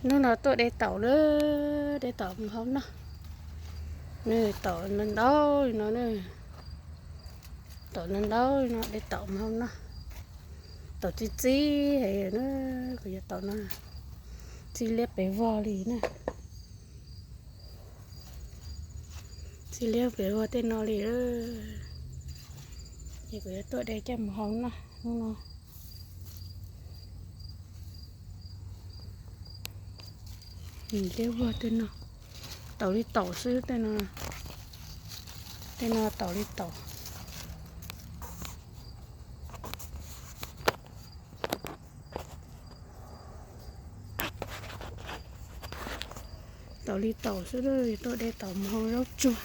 Hnub no tuaj de taum na, de taum mus hau noj. Nws taum ntau ntau li no, taum ntau ntau li no, de taum mus hau noj. Taum txi txib heev na, kuv cov taum no txi liab pes vog li na. Txi liab pes vog tej no li. Ces kuv yuav tuaj de coj mus hau noj hnub no. Liab vog tej no, taum li taum xwb tej no. Tej no taum li taum. Taum li taum xwb, tuaj de taum mus hau zaub tsuag.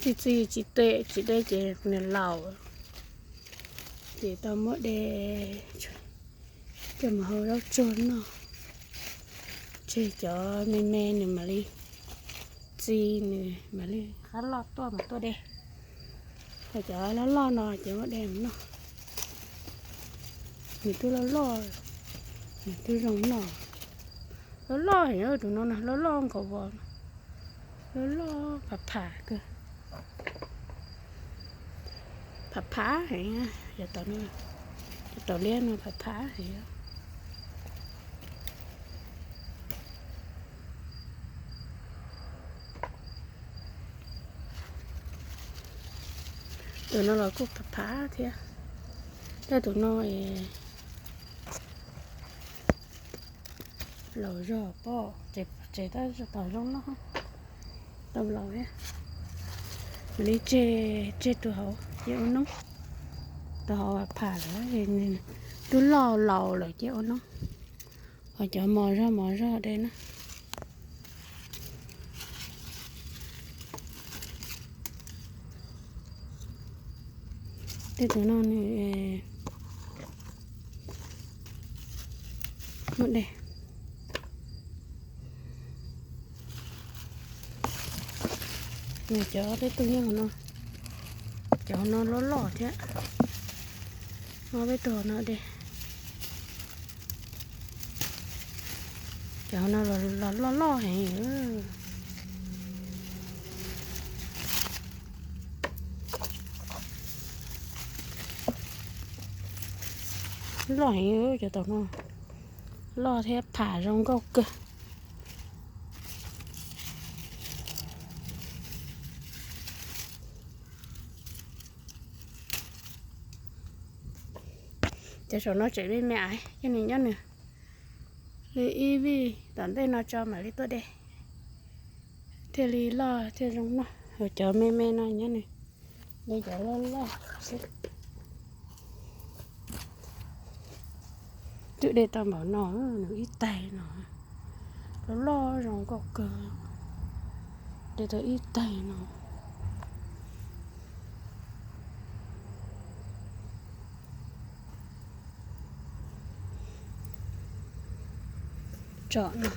Txi txi tsis tes tsis de ces nws laus, ces tau muab de coj mus hau zaub tsuag noj. Tseg cov me me nws mam li txi, nws mam li qab loj tuaj mas tuaj de. Ho cov loj loj no ces muab de mus noj. Nws twb loj loj, nws twb zoo noj. Loj loj heev tus no na, loj loj nkaus vos, loj loj pham pham kawg. Pham pham heev, cov taum liab no pham pham heev. Tus no los kuj pham pham thiab, tab tus no laus zog pob, tseg tab tom zoo noj, tau laus thiab. Mam li tseg, tseg tus hauv ces ua noob, tus hauv pham lawm, twb loj laus lawm ces ua noob. Ho cov mos zog mos zog de na. Tej tus no nws muab de. Nws cov peb tug nyob hauv no, cov hauv no loj loj thiab. Muab peb tug hauv no de. Cov hauv no los loj loj heev. Loj heev cov taum no, loj thiab pham zoo nkauj kawg. Cov saum no tseem me me, coj nws nyob nws li ib vij tom ntej no tso mam li tuaj de, thiaj li loj thiaj zoo noj. Cov me me no nyob nws de cov loj loj xwb. Twb de tau npaum no, nws ib taig no, loj loj zoo nkauj kawg, de tau ib taig no. Tsom no,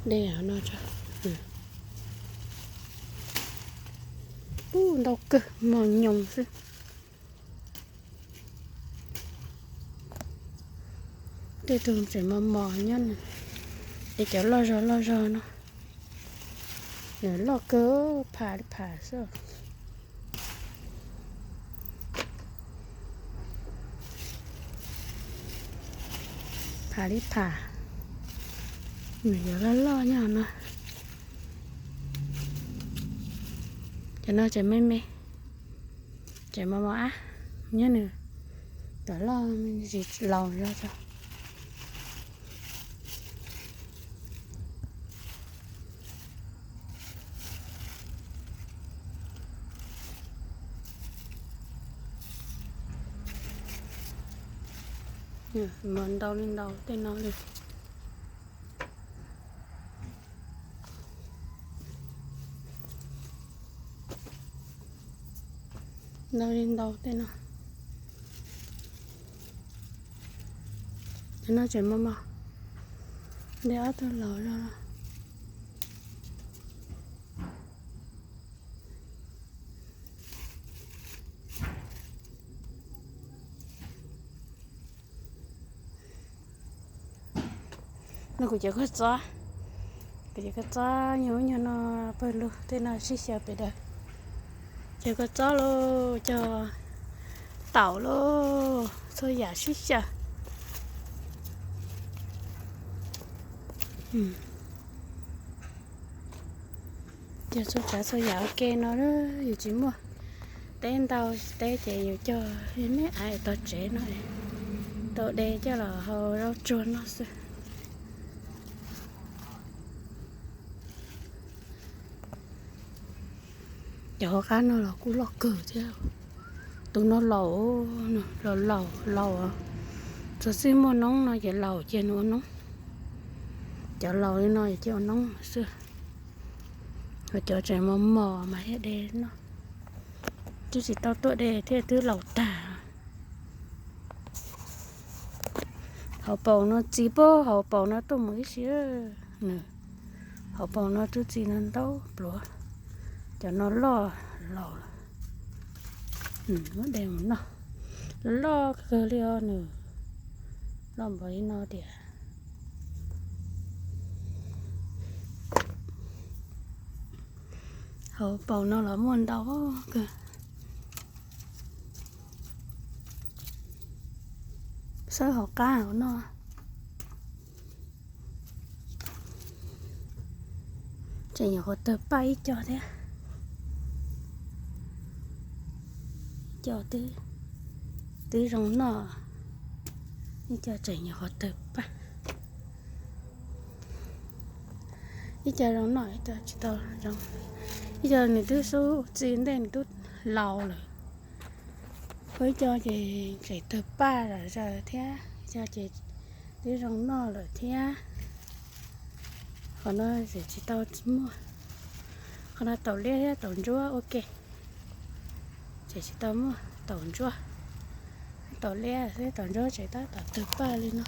de no tso. Ub, ntau kawg, mos nyoos xwb. Tej tug tseem mos mos nyob nws, es cov loj zog loj zog no, nws loj kawg, pham li pham xwb. Pham li pham, nws yuav loj loj nyob no. Cov no tseem me me, tseem mos mos ab, nyob nws tom loj zis laus zog tso. Mos ntau li ntau tej no li. Ntau li ntau tej no. Cov no tseem mos mos, de ob tug laus zog los. No kuv cov kua txob, kuv cov kua txob nyuag ub nyuag no pawg lug tej no sib xyaw pem daws. Cov kua txob lauj, cog taum lauj, txhua yam sib xyaw. Cog txhua tsav txhua yam ua ke no, yus tsis muaj teb ntau, teb ces yus cog me me aiv tog tsev no, tau de coj los hau zaub tsuag noj xwb. Cov hauv qab no los kuj loj kawg thiab. Tus no laus, laus laus laus, txog txij muaj noob no ces laus cia nws ua noob. Cov laus li no ces cia ua noob xwb. Ho cov tseem mos mos mas thiaj de noj, twb tsis tau tuaj de thiab twb laus tag. Hauv paus no txi puag hauv paus no tuaj mus ib si. Nws, hauv paus no twb txi no ntau pluav. Cov no loj laus lawm, muab de mus noj. Loj kawg li os nws, loj npaum li no tias. Hauv paus no los muaj ntau kawg. Xawb hauv qab hauv no. Tseem nyuam qhuav tawg paj ib co thiab. Ib co twb zoo noj, ib co tseem nyuam qhuav tawg paj. Ib co zoo noj, ib co tsis tau zoo. Ib co nws twb xub txi ntej nws twb laus lawm. Ua ib co ces tseem tawg paj zom zaws thiab, ib co ces twb zoo noj lawm thiab. Qhov no tseem tsis tau muaj. Qhov no taum liab thiab taum ntsuab ua ke. Tseem tsis tau muaj taum ntsuab, taum liab thiab taum ntsuab tseem tab tom tawg paj li no,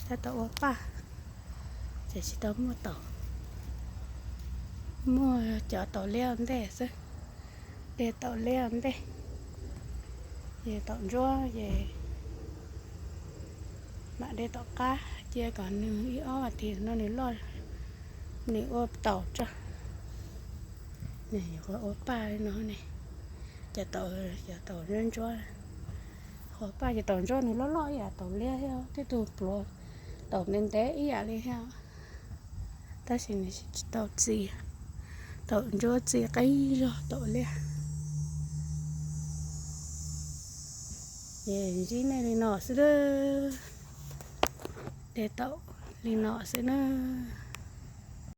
tab tom ua paj. Tseem tsis tau muaj taum, muaj cov taum liab ua ntej xwb. De taum liab ua ntej, ces taum ntsuab ces mam de tom qab, cia kom nws ib ob vas thiv no nws loj, nws ua taum tso. Nws yuav ua paj li no ne. Cov taum, cov taum ntsuab ntsuab, ua paj ces taum ntsuab nws loj loj ib yam taum liab thiab, tej tug pluav taum ntev ntev ib yam li thiab. Tab sis nws tsis tau txi, taum ntsuab txi qeeb zog taum liab. Ces ntsib nej li no xwb, de taum li no xwb nawb.